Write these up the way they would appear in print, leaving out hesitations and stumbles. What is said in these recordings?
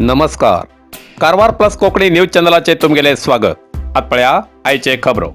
नमस्कार, Karwar plus Konkani news चॅनलाचे तुमगेले स्वागत. आत पळया आयचे खबरो.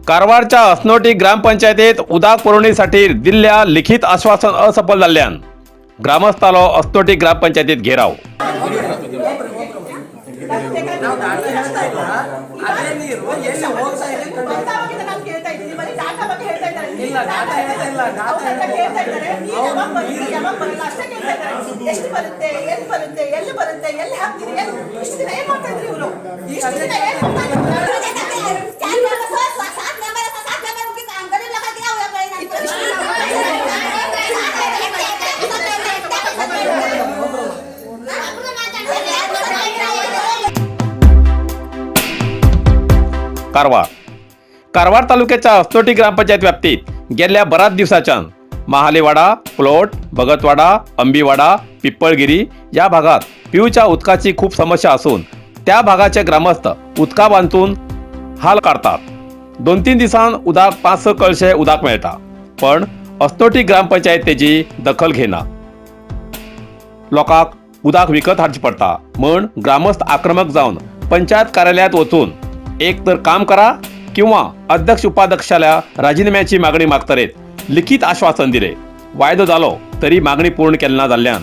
कारवारच्या असनोटी ग्रामपंचायतीत उदक पुरवणीसाठी दिल्ल्या लिखित आश्वासन असफल जाल्ल्यान ग्रामस्थालो असनोटी ग्रामपंचायतीत घेराव. ನಾವು ದಾಟಿ ಹೋಗ್ತಾ ಇಲ್ಲ. ಅದೇ ನೀರು ಎಲ್ಲಿ ಹೋಗ್ತಾ ಇದೆ ಕಂಡು ಬರ್ತಾ ನಾನು ಕೇಳ್ತಾ ಇದ್ದೀನಿ, ಬರೀ ಡಾಟಾ ಬಗ್ಗೆ ಹೇಳ್ತಾ ಇದ್ದಾರೆ. ಇಲ್ಲ, ಡಾಟಾ ಹೇಳ್ತಾ ಇಲ್ಲ, ಡಾಟಾ ಅವ್ರ ಹತ್ರ ಹೇಳ್ತಾ ಕೇಳ್ತಾ ಇದ್ದಾರೆ. ನೀರು ಯಾವಾಗ ಬರುತ್ತೆ, ಯಾವಾಗ ಬರಲ್ಲ ಅಷ್ಟೇ ಕೇಳ್ತಾ ಇದ್ದಾರೆ. ಎಷ್ಟು ಬರುತ್ತೆ, ಎಲ್ಲಿ ಬರುತ್ತೆ, ಎಲ್ಲಿ ಬರುತ್ತೆ, ಎಲ್ಲಿ ಹಾಕ್ತೀರಿ, ಎಲ್ಲಿ? ಇಷ್ಟು ದಿನ ಏನ್ ಮಾಡ್ತಾ ಇದ್ರಿ ಇವರು? ಇಷ್ಟು ದಿನ ಏನ್ ಮಾಡ್ತಾ ಇದ್ರು? चार मेंबर, सात मेंबर असं, सात मेंबर गरीब लोकांना किती आवडत नाही. कारवार. कारवार तालुक्याच्या असनोटी ग्रामपंचायत व्याप्तीत गेल्या बऱ्याच दिवसाच्यान महालेवाडा, प्लॉट, भगतवाडा, अंबीवाडा, पिप्पळगिरी या भागात पिवच्या उदकाची खूप समस्या असून त्या भागाचे ग्रामस्थ उदका बांधून हाल काढतात. 2-3 दिसान उदक 5-6 कळशे उदक मेळटा, पण असनोटी ग्रामपंचायत तेजी दखल घेना. लोकांक उदक विकत हाडचें पडटा म्हण ग्रामस्थ आक्रमक जावन पंचायत कार्यालयात वचून एक तर काम करा किंवा अध्यक्ष उपाध्यक्षाला राजीनाम्याची मागणी मागतरेत लिखित आश्वासन दिले. वायदो जालो तरी मागणी पूर्ण केली ना जाल्ल्यान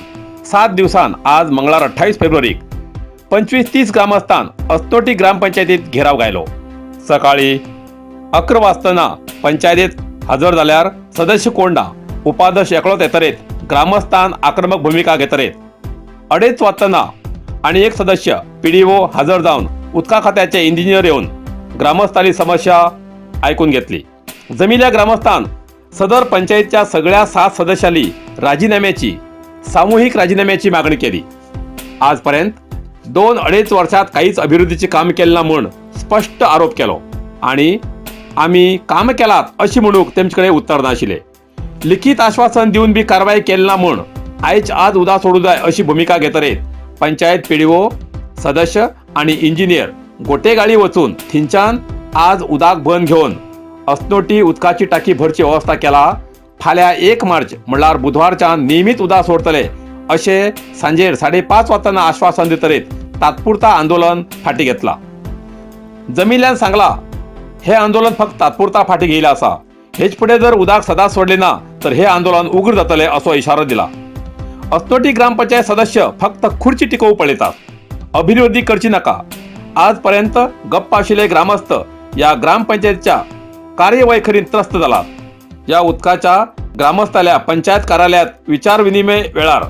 7 दिवसान आज मंगळार 28 फेब्रुवारीक 25-30 ग्रामस्थान असनोटी ग्रामपंचायतीत घेराव घायलो. सकाळी 11 वाजताना पंचायतीत हजर जाल्यार सदस्य कोण ना, उपाध्यक्ष एकलोच येतरेत ग्रामस्थान आक्रमक भूमिका घेतरेत 2:30 वाजताना आणि एक सदस्य पीडीओ हजर जावन उदका खात्याचे इंजिनियर येवन ग्रामस्थांली समस्या आयकून घेतली. जमिल्या ग्रामस्थान सदर पंचायतच्या सगळ्या 7 सदस्यांनी राजीनाम्याची, सामूहिक राजीनाम्याची मागणी केली. आजपर्यंत 2-2.5 वर्षात काहीच अभिवृद्धीचे काम केले ना म्हूण स्पष्ट आरोप केलो आणि आमी काम केलात अशी म्हणूक तेमचे कडेन उत्तर नाशिल्लें. लिखित आश्वासन दिवन बी कारवाय केली ना म्हूण आयज आज उदक सोडूं जाय अशी भुमिका घेतरेत पंचायत पीडीओ, सदस्य आणि इंजिनियर गोटेगाळी वचून थिंच्यान आज उदक बंद घेवन असनोटी उदकाची टाकी भरची वेवस्था केला. फाल्यां 1 मार्च म्हणल्यार बुधवारच्यान नियमीत उदक सोडतले अशें सांजेर 5:30 वाजताना आश्वासन दितरीत तात्पुरता आंदोलन फाटी घेतला. जमिल्ल्यान सांगला, हे आंदोलन फक्त तात्पुरता फाटी घेयला आसा. हेच फुडें जर उदक सदांच सोडले ना तर हे आंदोलन उग्र जातले असो इशारो दिला. असनोटी ग्रामपंचायत सदस्य फक्त खुर्ची टिकोवंक पळयतात, अभिवृद्धी करची नाका. आजपर्यंत गप्प आशिल्ले ग्रामस्थ या ग्रामपंचायतीच्या कार्यवैखरीन त्रस्त जालात. या उदकाच्या ग्रामस्थाल्या पंचायत कार्यालयात विचारविनिमय वेळार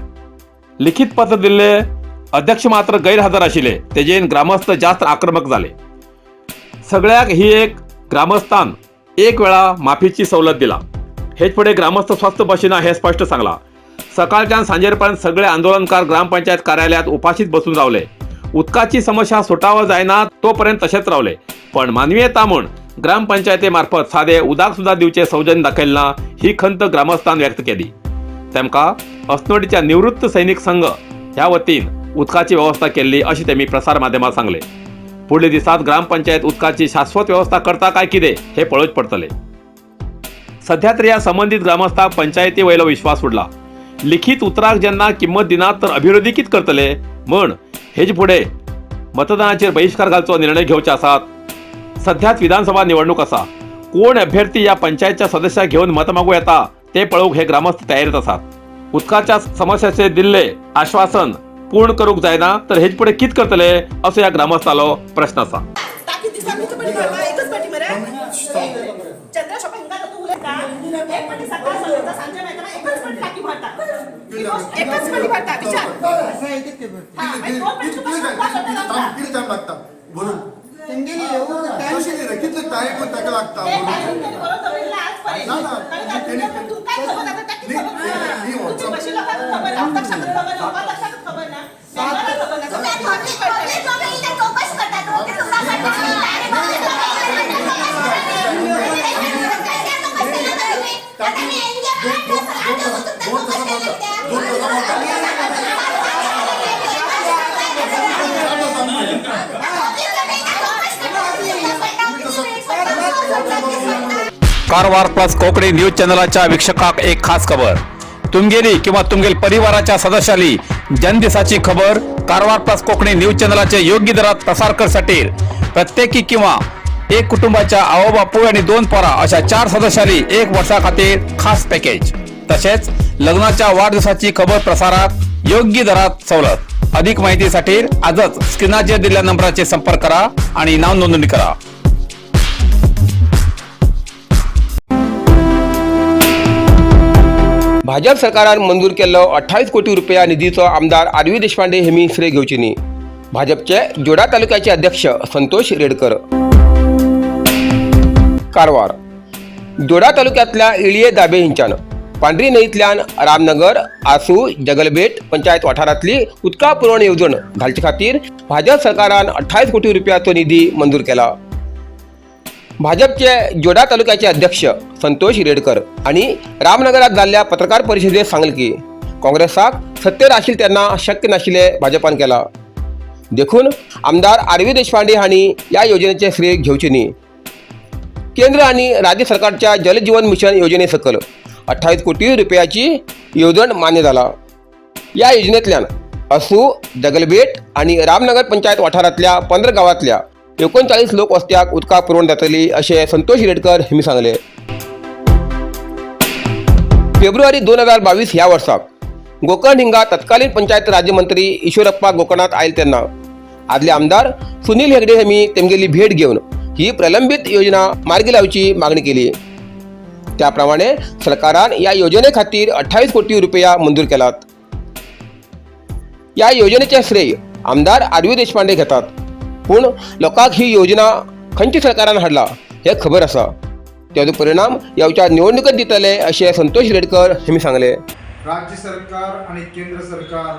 लिखित पत्र दिल्ले अध्यक्ष मात्र गैरहजर आशिल्ले. तेजेन ग्रामस्थ जास्त आक्रमक जाले. सगळ्याक ही एक ग्रामस्थान एक वेळा माफीची सवलत दिला. हेच फुडें ग्रामस्थ स्वस्थ बशिना हे स्पष्ट सांगला. सकाळच्यान सांजेरपर्यंत सगळे आंदोलनकार ग्रामपंचायत कार्यालयात उपाशीत बसून रावले. उदकाची समस्या सुटावं जायना तोपर्यंत तशेंच रावले, पण मानवीयता म्हूण ग्रामपंचायतीमार्फत सादे उदक सुद्धा दिवचे सौजन्य दाखयलें ना ही खंत ग्रामस्थान व्यक्त केली. तेमकां असनोटीच्या निवृत्त सैनिक संघ ह्या वतीन उदकाची व्यवस्था केल्ली अशी तेमी प्रसार माध्यमात सांगले. पुढल्या दिसात ग्रामपंचायत उदकाची शाश्वत व्यवस्था करता काय कितें हे पळोवचें पडटलें. सध्या तरी या संबंधित ग्रामस्थाक पंचायती वयलो विश्वास उडला. लिखित उतराक जेन्ना किंमत दिनात तर अभिवृद्धी कित करतले म्हण हेजे फुडें मतदानाचेर बहिश्कार घालचो निर्णय घेवचे आसात. सध्याच विधानसभा निवडणूक आसा. कोण अभ्यर्थी या पंचायतच्या सदस्याक घेवन मत मागू येता ते पळोवंक हे ग्रामस्थ तयारीत आसात. उदकाच्या समस्याचे दिल्ले आश्वासन पूर्ण करूंक जायना तर हेजे फुडें कित करतले असो ह्या ग्रामस्थालो प्रश्न आसा. टाकी दिसाक कितले पटी भरता? एकच पटी मरे. चंद्रा शॉपा हिंगा तूं उलयता. एक पटी सकाळ मेळटा, सांजे मेळटा, एकच पटी टाकी भरता, एकच पटी भरता. विचार. हा, मागीर दोन पटी तुका शोधपाक जाता. कितले टायम लागता भरून? कशें कितें, कितले टायम ताका लागता ते भरून? टायम तेणी बरोवन दवरिल्लें आजपर्यंत. ना, ना. कारण काय तुमकांय खबर आतां, ताकीच खबर ना. नी तुमची WhatsApp- बशी लोकांक खबर ना, अध्यक्षाकच खबर ना, उपाध्यक्षाकच खबर ना, मेंबराक खबर ना, सगळ्यांक कळटलें. चौकशी करतात. 2 तासां भरता. कारवार प्लस कोकणी न्यूज चॅनलाच्या वीक्षकाक एक खास खबर. तुमगेली किंवा तुमगेल परिवाराच्या सदस्याली जनदिसाची खबर कारवार प्लस कोकणी न्यूज चॅनलाचे योग्य दरात प्रसार करसाठी प्रत्येकी किंवा एक कुटुंबाच्या आओ बापूय आणि 2 पोरा अशा 4 सदस्याली 1 वर्षा खातीर खास पॅकेज। तसेच लग्नाच्या वाढदिवसाची खबर प्रसारात योग्य दरात सवलत। अधिक माहितीसाठी आजच स्क्रीनाचेर दिलेल्या नंबराचे संपर्क करा आणि नाव नोंदणी करा। भाजप सरकारान मंजूर केल्लो 28 कोटी रुपया निधीचो आमदार आर व्ही देशपांडे हेमी श्रेय घेवची न्ही। भाजपचे जोडा तालुक्याचे अध्यक्ष संतोष रेडकर। कारवार जोडा तालुक्यातल्या इळये दाबे हिंच्यान पांढरी न्हंयतल्यान रामनगर आसू जगलबेट पंचायत वाठारांतली उदका पुरवण येवजण घालचे खातीर भाजप सरकारान 28 कोटी रुपयाचो निधी मंजूर केला। भाजपचे जोडा तालुक्याचे अध्यक्ष संतोष रेडकर आणि रामनगरात जाल्ल्या पत्रकार परिषदेत सांगले की काँग्रेसाक सत्तेर आशिल्ले तेन्ना शक्य नाशिल्ले भाजपान केला, देखून आमदार आर व्ही देशपांडे हांणी ह्या योजनेचे श्रेय घेवचे न्ही। केंद्र आणि राज्य सरकारच्या जल जीवन मिशन योजने सकल 28 कोटी रुपयाची येवजण मान्य जाला। या योजनेतल्यान असू जगलबेट आणि रामनगर पंचायत वाठारांतल्या 15 गावांतल्या 39 लोकवस्त्याक उदका पुरवण जातली अशें संतोष रेडकर हांणी सांगलें। फेब्रुवारी 2022 ह्या वर्साक गोकर्ण हिंगा तत्कालीन पंचायत राज्यमंत्री ईश्वरप्पा गोकर्णात आयले तेन्ना आदले आमदार सुनील हेगडे हांणी तेमगेली भेट घेवन ही प्रलंबित योजना मार्गी लावची मागणी केली। त्या प्रमाणे सरकारान ह्या योजने खातीर 28 कोटी रुपया मंजूर केलात। ह्या योजनेचे श्रेय आमदार आर व्ही देशपांडे घेतात, पूण लोकांक ही योजना खंयच्या सरकारान हाडला हें खबर आसा। तेजो परिणाम येवच्या निवडणुकेत दितले अशें संतोष रेडकर हांणी सांगलें। राज्य सरकार आणि केंद्र सरकार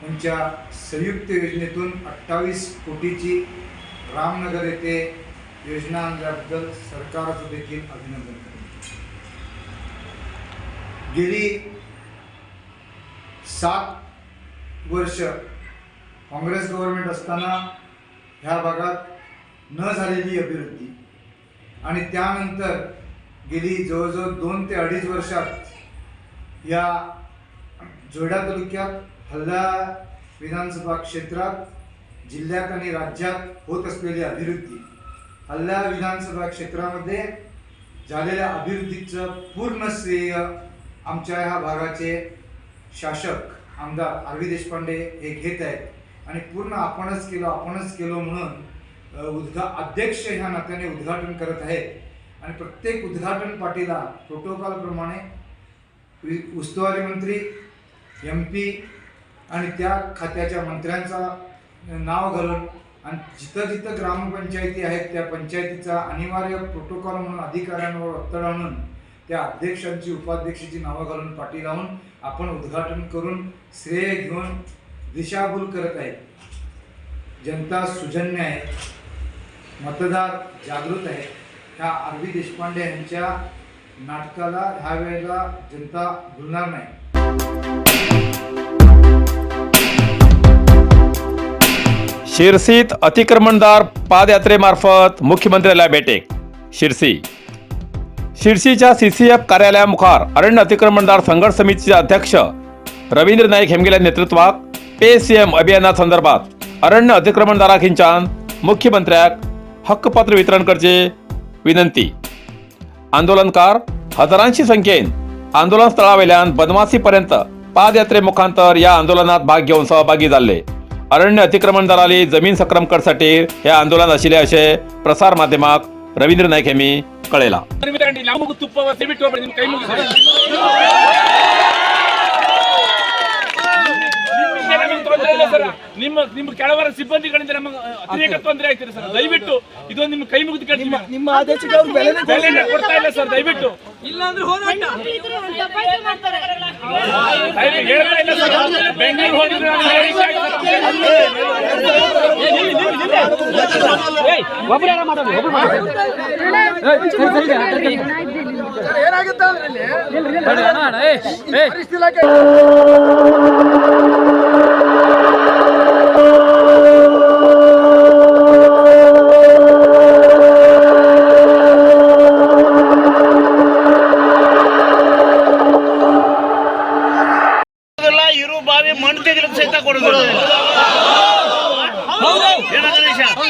यांच्या संयुक्त योजनेतून 28 कोटीची रामनगर येथे योजना आणल्याबद्दल सरकारचं देखील अभिनंदन करतो। गेली 7 वर्ष काँग्रेस गव्हर्नमेंट असताना ह्या भागात न झालेली अभिवृद्धी आणि त्यानंतर गेली जवळजवळ 2 ते 2.5 वर्षात या जोयडा तालुक्यात हल्ला विधानसभा क्षेत्रात जिल्ह्यात आणि राज्यात होत असलेली अभिवृद्धी, हल्ला विधानसभा क्षेत्रामध्ये झालेल्या अभिवृद्धीचं पूर्ण श्रेय आमच्या ह्या भागाचे शासक आमदार आर व्ही देशपांडे हे घेत आहेत आणि पूर्ण आपणच केलो म्हणून अध्यक्ष ह्या नात्याने उद्घाटन करत आहेत आणि प्रत्येक उद्घाटन पाटीला प्रोटोकॉलप्रमाणे उस्तवारी मंत्री, एम पी आणि त्या खात्याच्या मंत्र्यांचा नाव घालून आणि जिथं जिथं ग्रामपंचायती आहेत त्या पंचायतीचा अनिवार्य प्रोटोकॉल म्हणून अधिकाऱ्यांवर ಒತ್ತಡ आणून त्या अध्यक्षांची उपाध्यक्षाची नावं घालून पाटी लावून आपण उद्घाटन करून श्रेय घेऊन दिशाभूल करत आहेत। जनता सुजन्य आहे, मतदार जागृत आहे। ह्या आर व्ही देशपांडे यांच्या नाटकाला ह्या वेळेला जनता भुलणार नाही। शिरसीत अतिक्रमणदार पादयात्रेमार्फत मुख्यमंत्र्याला भेटेक। शिरसी शिरसीच्या सीसीएफ कार्यालयामुखार अरण्य अतिक्रमणदार संघर्ष समितीचे अध्यक्ष रवींद्र नाईक हेमगेल्या नेतृत्वात पे सीएम अभियाना संदर्भात अरण्य अतिक्रमणदाराखिंच्यान मुख्यमंत्र्याक हक्कपत्र वितरण करचे विनंती। आंदोलनकार हजारांशी संख्येन आंदोलन स्थळावेल्यान बनवासीपर्यंत पादयात्रे मुखांतर या आंदोलनात भाग घेऊन सहभागी जाल्ले। अरण्य अतिक्रमणदाराली जमीन सक्रम करसाठी हे आंदोलन आशिल्ले अशें प्रसार माध्यमाक रवींद्र नाईक यांनी कळयला। ನಿಮ್ಮ ನಿಮ್ಮ ಕೆಳವರ ಸಿಬ್ಬಂದಿಗಳಿಂದ ನಮಗೆ ಅತಿರೇಕ ತೊಂದರೆ ಆಗ್ತಿದೆ ಸರ್, ದಯವಿಟ್ಟು ಇದೊಂದು ನಿಮ್ಮ ಕೈ ಮುಗಿದು ಕೇಳ್ತೀನಿ. ನಿಮ್ಮ ಆದೇಶಕ್ಕೆ ಅವ್ರು ಬೆಲೆನೇ ಕೊಡ್ತಾ ಇಲ್ಲ ಸರ್, ದಯವಿಟ್ಟು. ಇಲ್ಲಾಂದ್ರೆ ಹೋರಾಟ ಹೇಳ್ತಾ ಇಲ್ಲ ಸರ್. ಬೆಂಗಳೂರು ಹೋಗಿದ್ರೆ ಏನಾಗುತ್ತೆ ಅಂದ್ರೆ ಇಲ್ಲಿ ಇಲಾಖೆ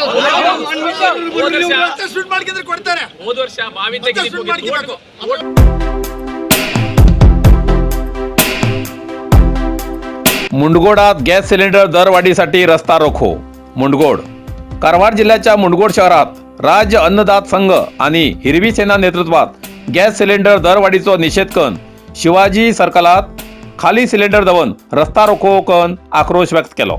ಹೋದ ವರ್ಷ ಮಾವಿನ मुंडगोडात गॅस सिलेंडर दरवाढीसाठी रस्ता रोखो. मुंडगोड, कारवार जिल्ह्याच्या मुंडगोड शहरात राज्य अन्नदात संघ आणि हिरवी सेना नेतृत्वात गॅस सिलेंडर दरवाढीचो निषेध कन शिवाजी सर्कलात खाली सिलेंडर दवन रस्ता रोखो कन आक्रोश व्यक्त केलो.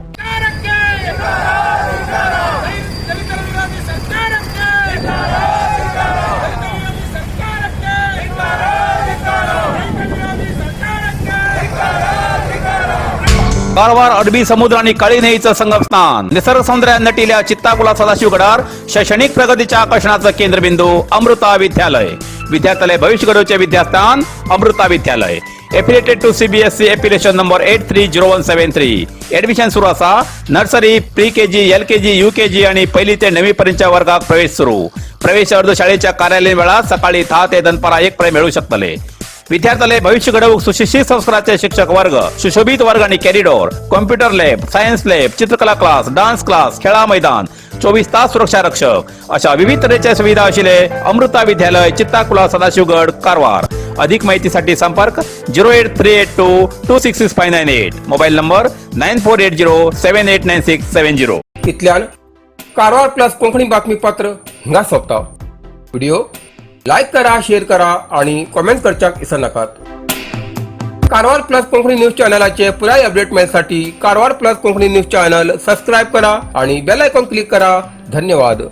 कारवार अरबी समुद्र आणि काळी न्हंयेचं संगमस्थान, निसर्ग सौंदर्यात नटिल्या चित्ताकुला सदाशिवगडार शैक्षणिक प्रगतीच्या आकर्षणाचं केंद्रबिंदू अमृता विद्यालय. विद्यार्थ्यालय भविष्य घडवचे विद्यास्थान अमृता विद्यालय. Affiliated to CBSE, affiliation number 830173. Admission सुरू असा. Nursery, pre KG, LKG, UKG आणि पहिली ते नववी पर्यंतच्या वर्गात प्रवेश सुरू. प्रवेश अर्ज शाळेच्या कार्यालयीन वेळात सकाळी 10 ते दनपारा 1 पर्यंत मिळू शकतले. विद्यार्थ्याला भविष्य घडवूक सुशिक्षित संस्काराचे शिक्षक वर्ग, सुशोभित वर्ग आणि corridor, computer lab, science lab, चित्रकला क्लास, डान्स क्लास, खेळा मैदान, 24 तास सुरक्षा रक्षक अशा विविध तऱ्हेच्या सुविधा असलेले अमृता विद्यालय, चित्ताकुला, सदाशिवगड, कारवार. अधिक माहितीसाठी संपर्क 08382266598, mobile number 9480789670. इतल्यान कारवार प्लस कोंकणी बातमीपत्र हिंगा सोंपता. व्हिडिओ लायक करा, शेअर करा आणि कॉमेंट करच्याक विसरनाकात. कारवार प्लस कोंकणी न्यूज चॅनलाचे पुराय अपडेट मेळसाठी Karwar plus Konkani news channel subscribe करा आणि बेल आयकॉन क्लिक करा. धन्यवाद.